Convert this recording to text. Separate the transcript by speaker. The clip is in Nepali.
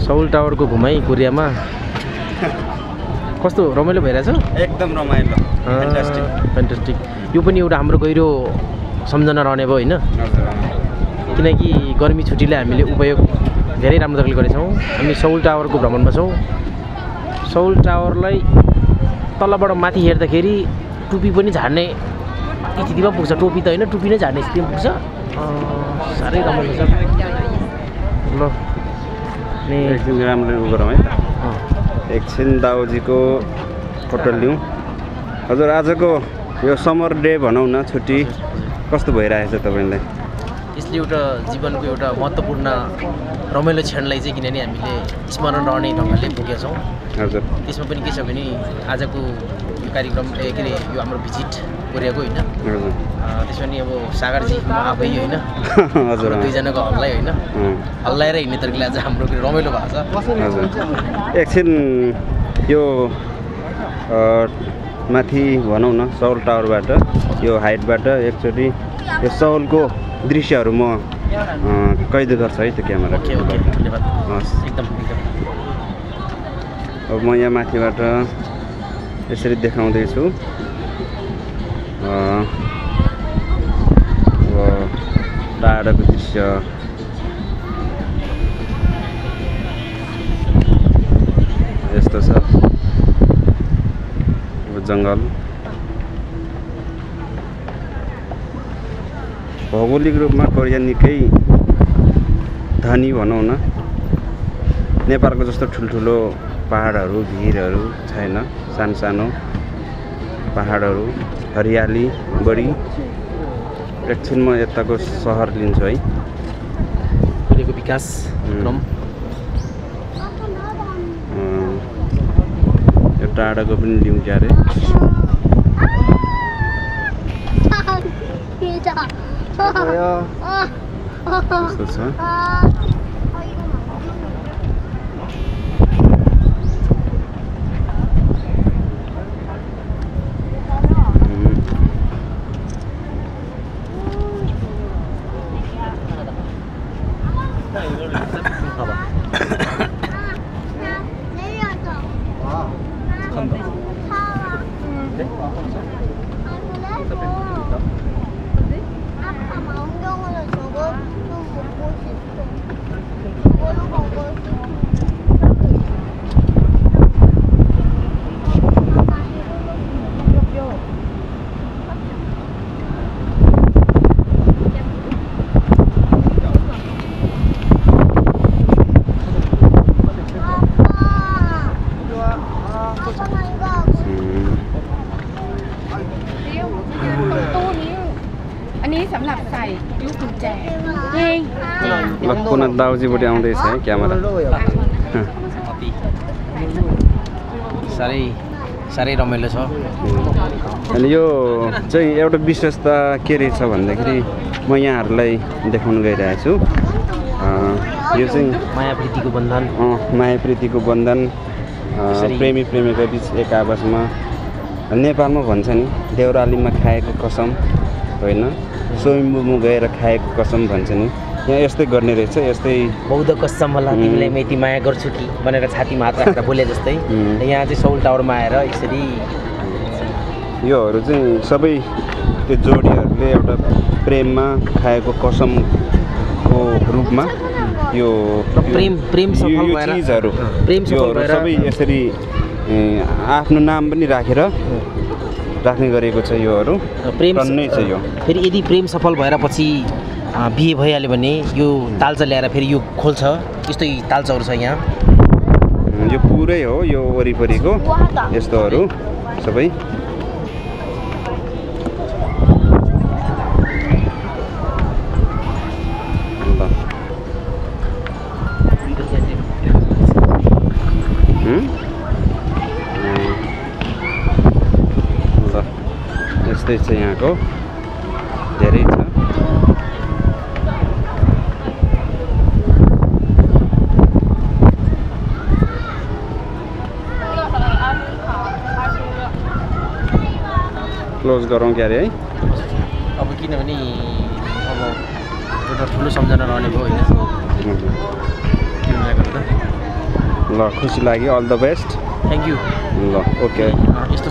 Speaker 1: सौल टावरको घुमाइ कोरियामा कस्तो रमाइलो भइरहेछ?
Speaker 2: एकदम रमाइलो,
Speaker 1: फ्यान्टास्टिक। यो पनि एउटा हाम्रो गहिरो सम्झना रहने भयो होइन? किनकि गर्मी छुट्टीलाई हामीले उपयोग धेरै राम्रो तरिकाले गरेछौँ। हामी सौल टावरको भ्रमणमा छौँ। सौल टावरलाई तलबाट माथि हेर्दाखेरि टुपी पनि झार्ने स्थितिमा पुग्छ। टोपी त होइन, टुपी नै झार्ने स्थितिमा पुग्छ। साह्रै रमाइलो छ। ल
Speaker 2: एकछिन राम्रो उ गरौँ है त। एकछिन दाउजीको फोटो लिउँ। हजुर, आजको यो समर डे भनौँ न, छुट्टी कस्तो भइरहेछ तपाईँलाई?
Speaker 1: यसले एउटा जीवनको एउटा महत्त्वपूर्ण रमाइलो क्षणलाई चाहिँ किनभने हामीले स्मरण रहने ढङ्गले पुगेका छौँ।
Speaker 2: हजुर,
Speaker 1: त्यसमा पनि के छ भने आजको यो कार्यक्रम के अरे यो हाम्रो भिजिट कोरियाको होइन, त्यसमा नि अब सागरजी म आफै होइन,
Speaker 2: हजुर,
Speaker 1: दुईजनाको हल्लाइ होइन, हल्लाएर हिँड्ने तरिकाले आज हाम्रो रमाइलो भएको छ।
Speaker 2: हजुर, एकछिन यो माथि भनौँ न सौल टावरबाट यो हाइटबाट एकचोटि यो सौलको दृश्यहरू म कैद गर्छु है त्यो क्यामेरा।
Speaker 1: ओके ओके, धन्यवाद।
Speaker 2: हस्,
Speaker 1: एकदम एकदम।
Speaker 2: अब म यहाँ माथिबाट यसरी देखाउँदैछु। टाढाको दृश्य यस्तो छ। जङ्गल भौगोलिक रूपमा कोरिया निकै धनी भनौँ न। नेपालको जस्तो ठुल्ठुलो पहाडहरू भिरहरू छैन, सानो सानो पहाडहरू, हरियाली बढी। एकछिन म यताको सहर लिन्छु है,
Speaker 1: कोरियाको विकास क्रम।
Speaker 2: यो टाढाको पनि लिउँ क्यारे। यस्तो छ। पुनः दाउजीबाट आउँदैछ है क्यामेरा।
Speaker 1: साह्रै साह्रै रमाइलो छ।
Speaker 2: अनि यो चाहिँ एउटा विशेषता के रहेछ भन्दाखेरि म यहाँहरूलाई देखाउन गइरहेको छु। यो चाहिँ
Speaker 1: माया प्रीतिको बन्धन।
Speaker 2: माया प्रीतिको बन्धन, प्रेमी प्रेमिका बिच एक आपसमा। नेपालमा भन्छ नि देउरालीमा खाएको कसम होइन, स्वयम्भूमा गएर खाएको कसम भन्छ नि। यहाँ यस्तै गर्ने रहेछ। यस्तै
Speaker 1: बौद्ध कसम होला तिमीलाई म यति माया गर्छु कि भनेर छातीमा हात राखेर बोले जस्तै यहाँ चाहिँ सौल टावरमा आएर यसरी
Speaker 2: योहरू चाहिँ सबै त्यो जोडीहरूले एउटा प्रेममा खाएको कसमको रूपमा यो
Speaker 1: प्रेम सफल भएर
Speaker 2: चिजहरू
Speaker 1: प्रेम सफल भएर
Speaker 2: सबै यसरी आफ्नो नाम पनि राखेर राख्ने गरेको छ। योहरू
Speaker 1: प्रेम
Speaker 2: नै छ। यो
Speaker 1: फेरि यदि प्रेम सफल भएर पछि बिहे भइहाल्यो भने यो तालचा ल्याएर फेरि यो खोल्छ। यस्तै तालचाहरू छ यहाँ।
Speaker 2: यो पुरै हो यो वरिपरिको यस्तोहरू सबै। यस्तै छ यहाँको, धेरै छ। क्लोज गरौँ क्यारे है।
Speaker 1: अब किनभने अब एउटा ठुलो सम्झना रहने भयो होइन त्यो हुनाले गर्दा
Speaker 2: ल खुसी लाग्यो all the best
Speaker 1: thank you
Speaker 2: ल ओके
Speaker 1: यस्तो